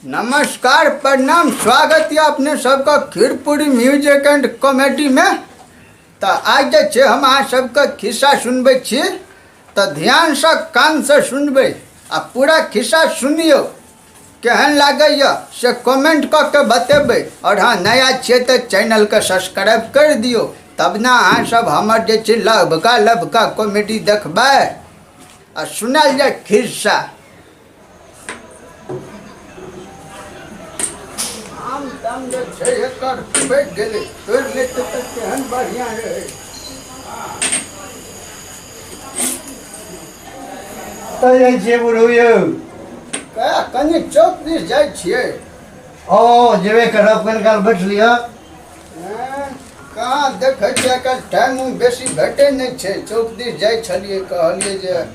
नमस्कार, प्रणाम, स्वागत यऽ अपने सबके खीरपूरी म्यूजिक एंड कॉमेडी में। तऽ आइ जे छै हम अहाँ सबके खिस्सा सुनबै छी, तऽ ध्यानसँ कानसँ सुनबै आ पूरा खिस्सा सुनियौ। केहन लागैए से कमेंट कऽ के बतेबै। आओर हँ, नया छियै तऽ चैनलके सब्सक्राइब करि दियौ, तब ने अहाँ सब हमर जे छै लभका लभका कॉमेडी देखबै। आ सुनायल जाय खिस्सा। आम ताम जे छै एकर पैघ गेलै, तोड़ि लेतै तऽ केहन बढ़िआँ रहै। कतऽ जाइ छियै बुढ़ू यौ? कनि चौक दिस जाइ छियै। ओ जेबे करब, कनि काल बैठ लिअ। कहाँ देखै छियै, आइकाल्हि टाइम बेसी भेटै नहि छै। चौक दिस जाइ छलियै, कहलियै जे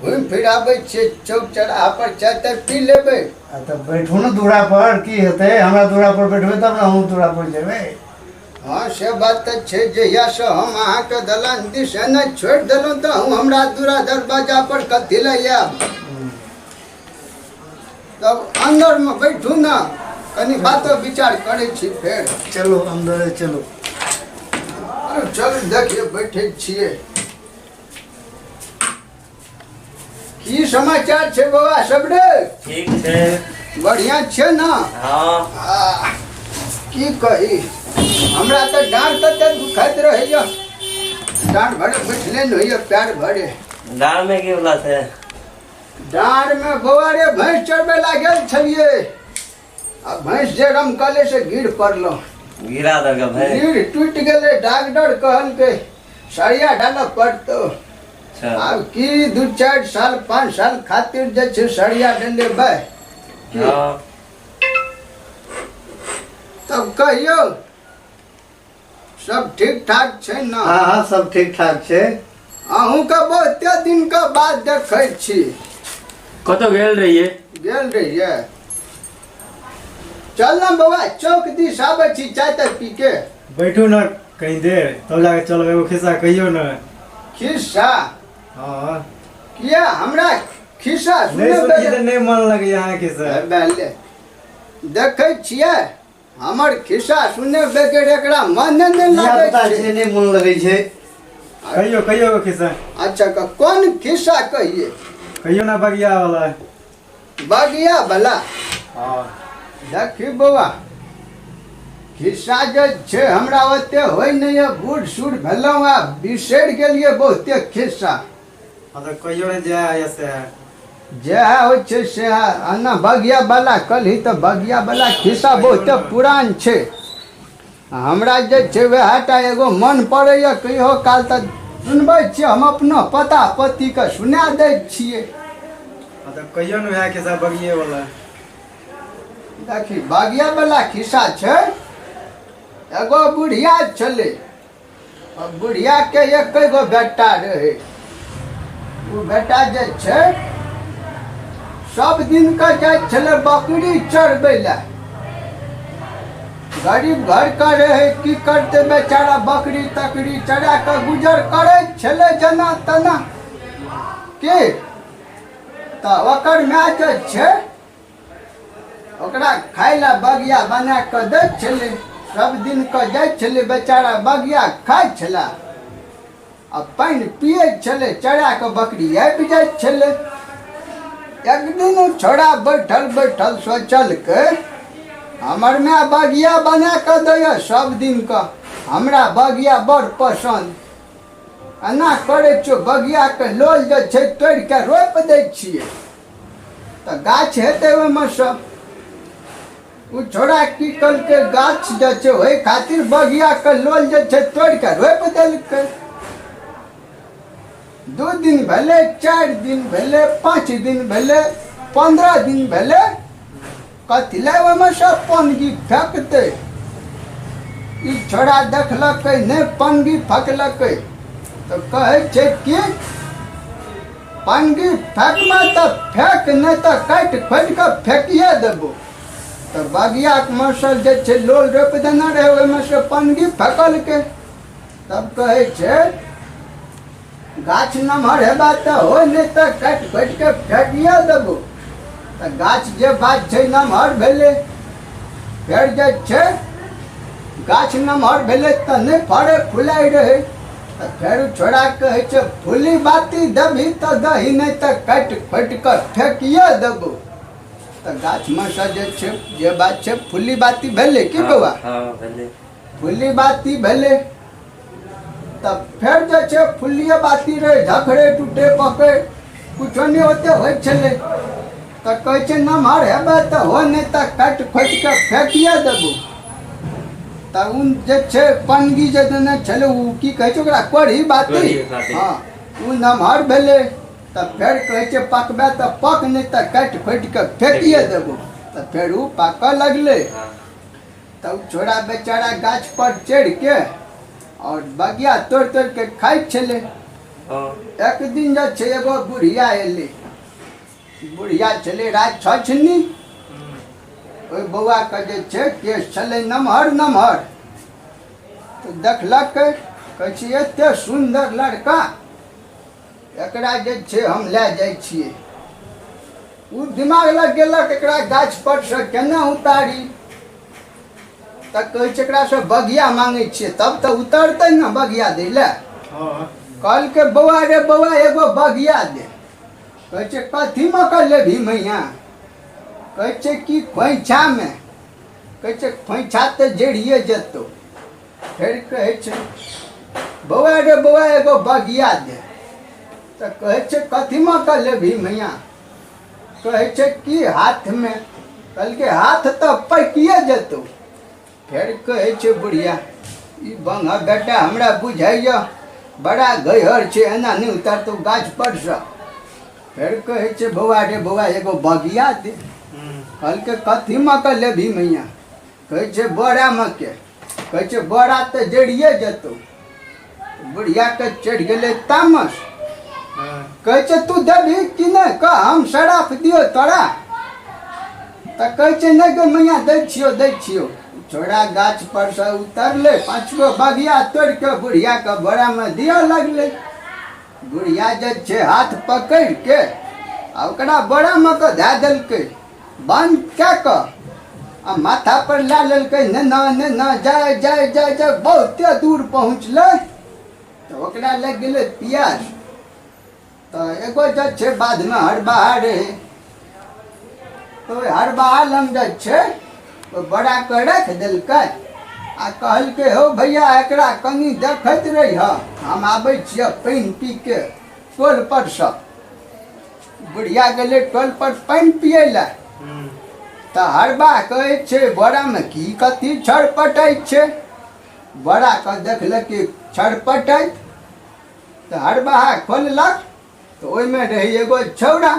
घुमि फिर आबै छियै, चौक चौराहा पर चाय ताय पी लेबै। आ तऽ बैठू ने दूरा पर, की हेतै? हमरा दूरा पर बैठबै तब ने हमहूँ दूरा पर जेबै। हँ, से बात तऽ छै। जहियासँ हम अहाँके दलान दिस एना छोड़ि देलहुँ तऽ अहूँ हमरा दूरा दरवाजा पर कथी लए आयब? तब अन्दरमे बैठू ने, कनि बातो विचार करै छी फेर। चलू, अन्दरे चलू। चलू, देखियौ, बैठै छियै। की समाचार छै बौआ सब रे? ठीक छै। बढ़िया छै ने? हाँ। की कही, हमरा तऽ डाँड़ तते दुखाइत रहैया, डाँड़ भरे बैठले नहि होइया, पैर भरे। डाँड़ में की वाला छै? डाँड़ में बौआ रे, भैंस चरबै ला गेल छलियै आ भैंस जे रमकले से गिर पड़लहुँ। गिरा देलकै भैंस? रीढ़ टूटि गेलै। डॉक्टर कहलकै सरिया डालऽ पड़तौ। आब की 2-4 साल 5 साल खातिर जे छै सरिया डलेबै? हाँ। तब कहियौ, सब ठीक ठाक छै ने? हाँ हाँ, सब ठीक ठाक छै। अहूँके बहुते दिनके बाद देखै छी। कतऽ गेल रहियै? गेल रहियै। चल ने बौआ, चौक दिस आबै छी चाय ताय पी के। बैठू ने कहीं देर, तब जाके चलब। एगो खिस्सा कहियौ ने। खिस्सा? हाँ। किया, हमरा खिस्सा नहीं सुने सुनै तऽ नहि मन लगैया अहाँके खिस्सा। पहले देखै छियै, हमर खिस्सा सुने बगैर एकरा मन नहि लागै धियापुता छै। छै, नहि मन लगै छै। कहियौ, कहियौ एगो खिस्सा। अच्छा, कोन खिस्सा कहिए? कहियौ ने बगिया वाला। बगिया वाला? हाँ। देखी बौआ, खिस्सा जे छै हमरा ओते होइ नहि यऽ, बूढ़ सूढ़ भेलहुँ आ बिसरि गेलियै बहुते खिस्सा। हाँ, तऽ कहियौ ने जे है से। जे होइ छै से। एना बगिया वाला कलही तऽ बगिया वाला खिस्सा बहुते पुरान छै। हमरा जे छै वएह टा एगो मन पड़ैए। कहियो काल तऽ सुनबै छियै, हम अपनो पता पतिके सुना दै छियै। हाँ, तऽ कहियौ ने वएह खिस्सा, बगिए वाला। देखी, बगिया वाला खिस्सा छै। एगो बुढ़िया छलै। बुढ़ियाके एके गो बेटा रहै। ओ बेटा जे छै सब दिनके जाइ छलै बकरी चरबै लए। गरीब घरके रहै, की करतै बेचारा? बकरी तकरी चरा कऽ गुजर करै छलै जेना तेना। की तऽ ओकर माय जे छै ओकरा खाय लए बगिया बना कऽ दै छलै। सब दिन कऽ जाइ छलै बेचारा, बगिया खाइ छलै आ पानि पियै छलै। चरा कऽ बकरी आबि जाइ छलै। एक दिन ओ छोड़ा बैठल बैठल सोचलकै, हमर माय बगिया बना कऽ दैए सब दिन कऽ, हमरा बगिया बड़ पसन्द। एना करै छियौ, बगियाके लोल जे छै तोड़ि कऽ रोपि दै छियै तऽ गाछ हेतै ओहिमे सँ। ओ छोड़ा की केलकै, गाछ जे छै ओहि खातिर बगियाके लोल जे छै तोड़ि कऽ रोपि देलकै। 2 दिन भेलै, 4 दिन भेलै, 5 दिन भेलै, 15 दिन भेलै। कथी लए ओहिमे सँ पनगी फेकतै? ई छोड़ा देखलकै नहि पनगी फेकलकै, तऽ कहै छै कि पनगी फेकमे तऽ फेक, नहि तऽ काटि खोदि कऽ फेकिए देबो। तऽ बगियाके मसल जे छै लोल रोपि देने रहै, ओहिमे से पनगी फेकलकै। तब कहै छै, गाछ नमहर हेबा तऽ हो, नहि तऽ काटि खोदि कऽ फेकिए देबो। तऽ गाछ जे बात छै नमहर भेलै। फेर जे छै गाछ नमहर भेलै तऽ नहि फड़ै फुलाइ रहै। तऽ फेर छोड़ा कहै छै फुली बाती देबही तऽ दही, नहि तऽ काटि खोटि कऽ फेकिए देबौ। तऽ गाछमे सँ जे छै जे बात छै फुली बाती भेलै की बौआ? हँ, भेलै। फुली बाती भेलै तऽ फेर जे छै फुल्लिए बाती रहै, झखड़े टूटे पकै कुछो नहि ओते होइ छलै। तऽ कहै छै नमहर हेबै तऽ हो, नहि तऽ काटि खोटि कऽ फेकिए देबौ। तऽ ओ जे छै पनगी जे देने छलै ओ की कहै छै ओकरा, कोढ़ी बाती। कोढ़ी बाती। हँ, ओ नमहर भेलै तऽ फेर कहै छै पकबै तऽ पक, नहि तऽ काटि खोटि कऽ फेकिए देबौ। तऽ फेर ओ पाकऽ लगलै। तब छोड़ा बेचारा गाछ पर चढ़ि के और बगिया तोड़ि तोड़ि के खाइत छलै। एक दिन जे छै एगो बुढ़िया एलै, बुढ़िया छलै राक्षसनी। ओहि बौआके जे छै केश छलै नमहर नमहर। तऽ देखलक, कहै छै एते सुन्दर लड़का, एकरा जे छै हम लए जाइ छियै। ओ दिमाग लग गेलक एकरा गाछ पर से केना उतारी। तऽ कहै छै एकरासँ बगिया मांगै छियै तब तऽ उतरतै ने बगिया दै लए। कहलकै बौआ रे बौआ एगो बगिया दे। कहै छै कथीमे कऽ लेबही मैया? कहै छै कि खोइछामे। कहै छै खोइछा तऽ जरिए जेतौ। फेर कहै छै बौआ रे बौआ एगो बगिया दे। तऽ कहै छै कथीमे कऽ लेबही मैया? कहै छै कि हाथमे। कहलकै हाथ तऽ पाकिए जेतौ। फेर कहै छै बुढ़िया ई बंगा बेटा हमरा बुझाइए बड़ा गैहर छै, एना नहि उतरतौ गाछ परसँ। फेर कहै छै बौआ रे बौआ एगो बगिया दे। कहलकै कथीमे कऽ लेबही मैया? कहै छै बोरामे के। कहै छै बोरा तऽ जरिए जेतौ। बुढ़ियाके चढ़ि गेलै तामस। कहै छै तू देबही कि नहि कह, हम सराफ दियौ तोरा। तऽ कहै छै नहि गो मैया दै छियौ दै छियौ। छोड़ा गाछ पर से उतरलै, 5 गो बगिया तोड़ि कऽ बुढ़ियाके बोरामे दिअ लगलै। बुढ़िया जे छै हाथ पकड़ि के आ ओकरा बोरामे कऽ धए देलकै, बंद कए कऽ आ माथा पर लए लेलकै। नेना नेना जाय जाय जाय जाय बहुते दूर पहुँचलै तऽ ओकरा लागि गेलै पियास। तऽ एगो जे छै बाधमे हरबाहा रहै, तऽ ओहि हरबाहा लग जे छै ओ बोराके राखि देलकै आ कहलकै हौ भैया एकरा कनि देखैत रहिह, हम आबै छियै पानि पी के टोल परसँ। बुढ़िया गेलै टोल पर पानि पियै लए तऽ हरबा कहै छै बोरामे की कथी छरपटै छै। बोराके देखलक कि छरपटैत, तऽ हरबाहा खोललक तऽ ओहिमे रहै एगो छौड़ा।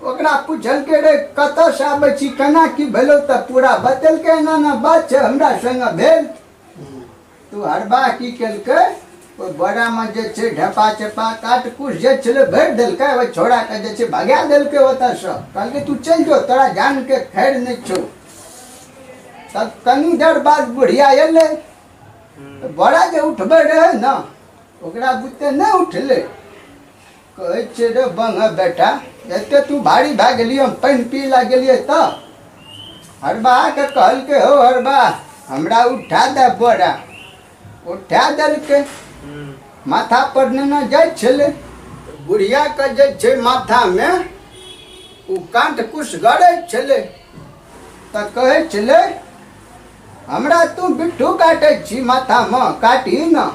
ओकरा पुछलकै रे कतऽसँ आबै छी, केना की भेलौ? तऽ पूरा बतेलकै एना एना बात छै हमरा संगे भेल। तऽ हरबा की केलकै ओहि बोरामे जे छै ढेपा चेपा काट कुश जे छलै भरि देलकै, ओहि छौड़ाके जे छै भगा देलकै ओतऽसँ। कहलकै तू चलि जो, तोरा जानके खैर नहि छौ। तब कनी देर बाद बुढ़िया एलै, तऽ बोरा जे उठबै रहै ने ओकरा बुते नहि उठलै। कहै छै रे बंग बेटा एते तू भारी भए गेलियै, हम पानि पी लए गेलियै। तऽ हरबाहके कहलकै हौ हरबा हमरा उठा दे बोरा। उठा देलकै, माथा पर नेने जाइ छलै। बुढ़ियाके जे छै माथामे ओ काँट कुश गड़ै छलै। तऽ कहै छलै हमरा तू बिट्ठू काटै छी माथामे, काटही न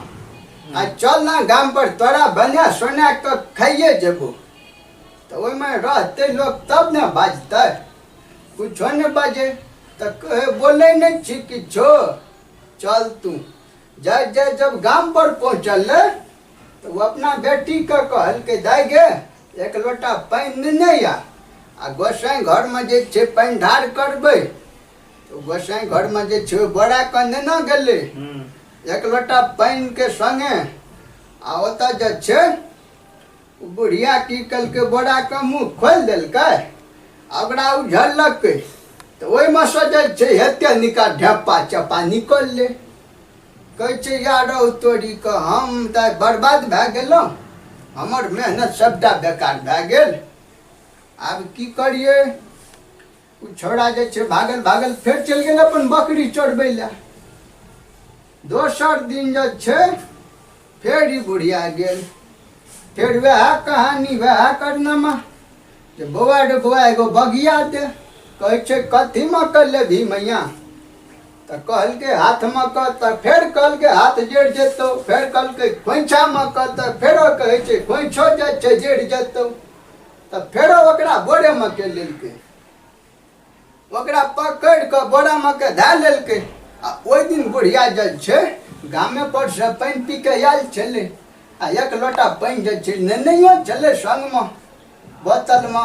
आ चल ना गाम पर तोरा बना सोना कऽ खाइए जेबो। तऽ ओहिमे रहतै लोक तब ने बाजतै, कुछो नहि बाजै। तऽ कहै बोलै नहि छी किछो, चल तू जाय जाय। जब गाम पर पहुँचल तऽ ओ अपना बेटीके कहलकै दाइ गे एक लोटा पानि नेने आ, आ गोसाइ घरमे जे छै पानि ढार करबै। तऽ गोसाइ घरमे जे छै बोराके नेने गेलै एक लोटा पानिके सङ्गे। आ ओतऽ जे छै बुढ़िया की केलकै बोराके मुँह खोलि देलकै आ ओकरा उझललकै। तऽ ओहिमे सँ जे छै एते निका ढेपा चपा निकललै। कहै छै यार रौ तोरी कऽ हम तऽ बर्बाद भए गेलहुँ, हमर मेहनत सबटा बेकार भए गेल। आब की करियै? ओ छौड़ा जे छै भागल भागल फेर चलि गेल अपन बकरी चरबै लए। दोसर दिन जे छै फेर ई बुढ़िया गेल, फेर वएह कहानी वएह करनामा जे बौआ रे बौआ एगो बगिया दे। कहै छै कथीमे कऽ लेबही मैया? तऽ कहलकै हाथमे कऽ, तऽ फेर कहलकै हाथ जड़ि जेतौ। फेर कहलकै खोइछामे कऽ, तऽ फेरो कहै छै खोइछो जाइ छै जड़ि जेतौ। तऽ फेरो ओकरा बोरेमे के लेलकै, ओकरा पकड़ि कऽ बोरामे के धए लेलकै। आ ओहि दिन बुढ़िया जे छै गामे पर से पानि पी के आयल छलै आ एक लोटा पानि जे छै नेनैयो छलै संगमे बोतलमे।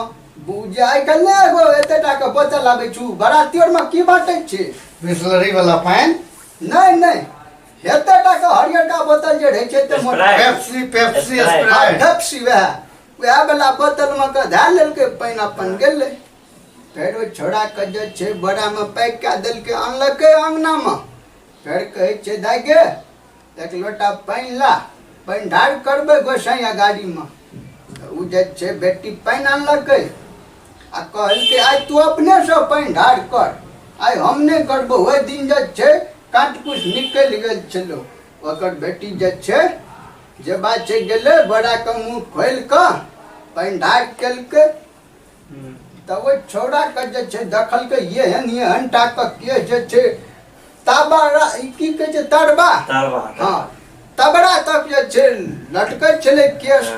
जे आइ काल्हि नहि एगो एते टाके बोतल आबै छै, बराती आरमे की बाँटै छै? बिसलरी वाला पानि। नहि नहि, एते टाके हरियरका बोतल जे रहै छै तऽ मोटा। Pepsi, Pepsi, Sprite. Sprite. Pepsi, वएह वएह वाला बोतलमे के धए लेलकै पानि, अपन गेलै। फेर ओहि छौड़ाके जे छै बोरामे पैक कए देलकै, अनलकै अङ्गनामे। फेर कहै छै दाइ गे एक लोटा पानि ला, पानि ढार करबै गोसाइया गाड़ीमे। तऽ ओ जे छै बेटी पानि अनलकै आ कहलकै आइ तू अपनेसँ पानि ढार कर, आइ हम नहि करबो। ओहि दिन जे छै काँट कुश निकलि गेल छलौ। ओकर बेटी जे छै जे बात छै गेलै बोराके मुँह खोलि कऽ पानि ढार केलकै। तऽ ओहि छौड़ाके जे छै देखलकै एहन एहन टाके केस जे छै ताबा, ई की कहै छै तरबा, तरबा, हँ तबरा तक जे छै लटकै छलै केस।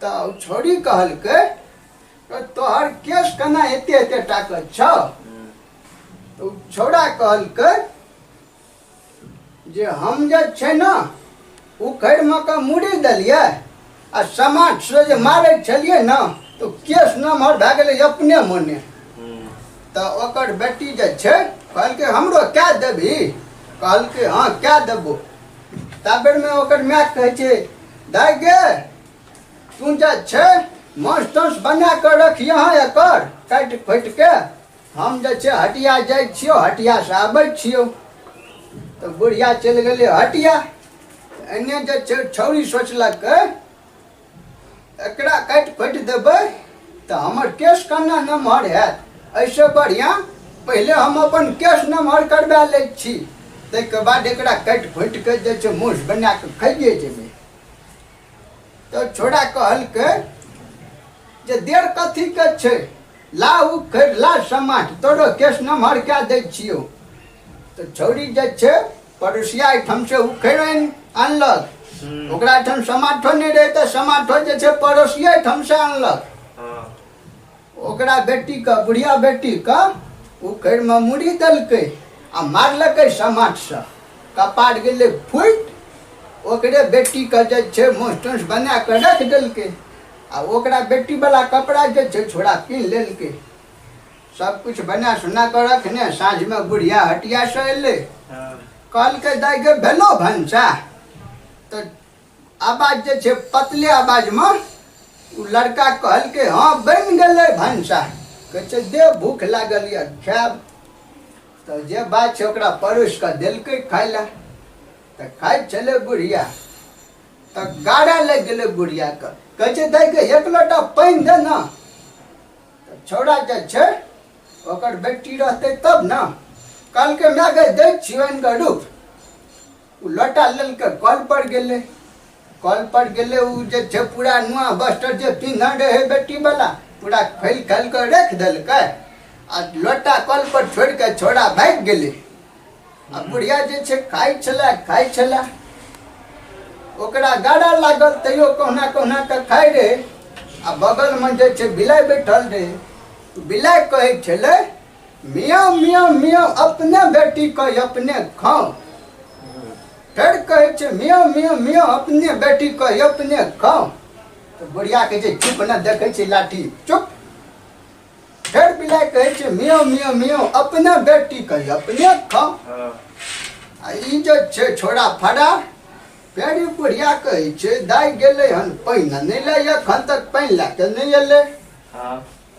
तऽ ओ छौड़ी कहलकै तोहर केस केना एते एते टाके छौ? तऽ ओ छौड़ा कहलकै जे हम जे छै ने उखड़िमे कऽ मुड़ी देलियै आ समाजसँ जे मारै छलियै ने तऽ केस नमहर भए गेलै अपने मोने। तऽ ओकर बेटी जे छै कहलकै हमरो कए देबही? कहलकै हँ कए देबो। ता बेरमे ओकर माय कहै छै दाइ गे तू जे छै माँस ताँस बना कऽ रखियह एकर काटि खोटि के, हम जे छै हटिया जाइ छियौ, हटियासँ आबै छियौ। तऽ बुढ़िया चलि गेलै हटिया। एन्ने जे छै छौड़ी सोचलकै एकरा काटि खोटि देबै तऽ हमर केश केना नमहर हैत, एहिसँ बढ़िआँ पहिले हम अपन केश नमहर करबा लै छी, ताहिके बाद एकरा काटि खोटि कऽ जे छै माँस बना कऽ खाइए जेबै। तऽ छोड़ा कहलकै जे देर कथीके छै, ला उखड़ि ला समाठ, तोरो केश नमहर कए दै छियौ। तऽ छौड़ी जे छै पड़ोसिया एहिठाम से उखड़ि आनलक, ओकरा एहिठाम समाठो नहि रहै तऽ समाठो जे छै पड़ोसिया एहिठाम से आनलक। ओकरा बेटीके, बुढ़िया बेटीके उखड़िमे मुड़ी देलकै आ मारलकै समाठसँ, कपार गेलै फूटि। ओकरे बेटीके जे छै माँस ताँस बना कऽ राखि देलकै आ ओकरा बेटीवला कपड़ा जे छै छोड़ा पिन्ह लेलकै। सबकिछु बना सोना कऽ रखने साँझमे बुढ़िया हटियासँ एलै, कहलकै दाइ गे भेलौ भनसा? तऽ आवाज जे छै पतले आवाजमे ओ लड़का कहलकै हँ बनि गेलै भनसा। कहै छै दे भूख लागल यऽ खायब। तऽ जे बात छै ओकरा परोसि कऽ देलकै खाय लए। तऽ खाइ छलै बुढ़िया तऽ गाड़ा लागि गेलै बुढ़ियाके। कहै छै दाइ गे एक लोटा पानि दे ने। तऽ छौड़ा जे छै ओकर बेटी रहतै तब ने, कहलकै माय गे दै छियौ आनि कऽ रुक। ओ लोटा लेलकै कल पर गेलै, कल पर गेलै ओ जे छै पूरा नुआ बस्तर जे पिन्हल रहै बेटीवला पूरा खोलि खालि कऽ राखि देलकै आ लोटा कल पर छोड़ि कऽ छौड़ा भागि गेलै। आ बुढ़िया जे छै खाइ छलै खाइ छलै, ओकरा गाड़ा लागल तैयो कहुना कहुना कऽ खाइ रहै। आ बगलमे जे छै बिलाइ बैठल रहै, बिलाइ कहै छलै मियाँ मियाँ मियाँ अपने बेटी कह अपने खाउ। फेर कहै छै मियाँ मियाँ मियाँ अपने बेटी कह अपने खाउ। तऽ बुढ़िया कहै छै चुप ने देखै छै लाठी चुप। फेर बिलाइ कहै छै मियाँ मियाँ मियाँ अपने बेटी कही अपने खाउ। आ ई जे छै छोड़ा फड़ा फेर ई बुढ़िया कहै छै दाइ गेलै हन पानि नहि लै एखन तक पानि लए कऽ नहि एलै।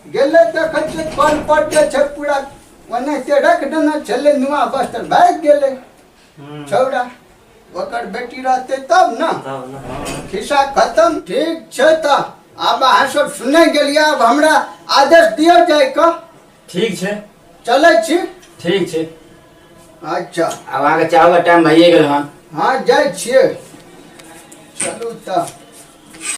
गेलै देखै छै कल पर जे छै पूरा ओनाहिते राखि देने छलै नुआ बस्तर, भागि गेलै छौड़ा। ओकर बेटी रहतै तब ने। खिस्सा खतम। ठीक छै तऽ आब अहाँ सब सुनै गेलियै, आब हमरा आदेश दियौ जाय कऽ। ठीक छै। चलै छी। ठीक छै। अच्छा। आब अहाँके चाहके टाइम भइए गेल हन। हँ, जाइ छियै, चलू तऽ।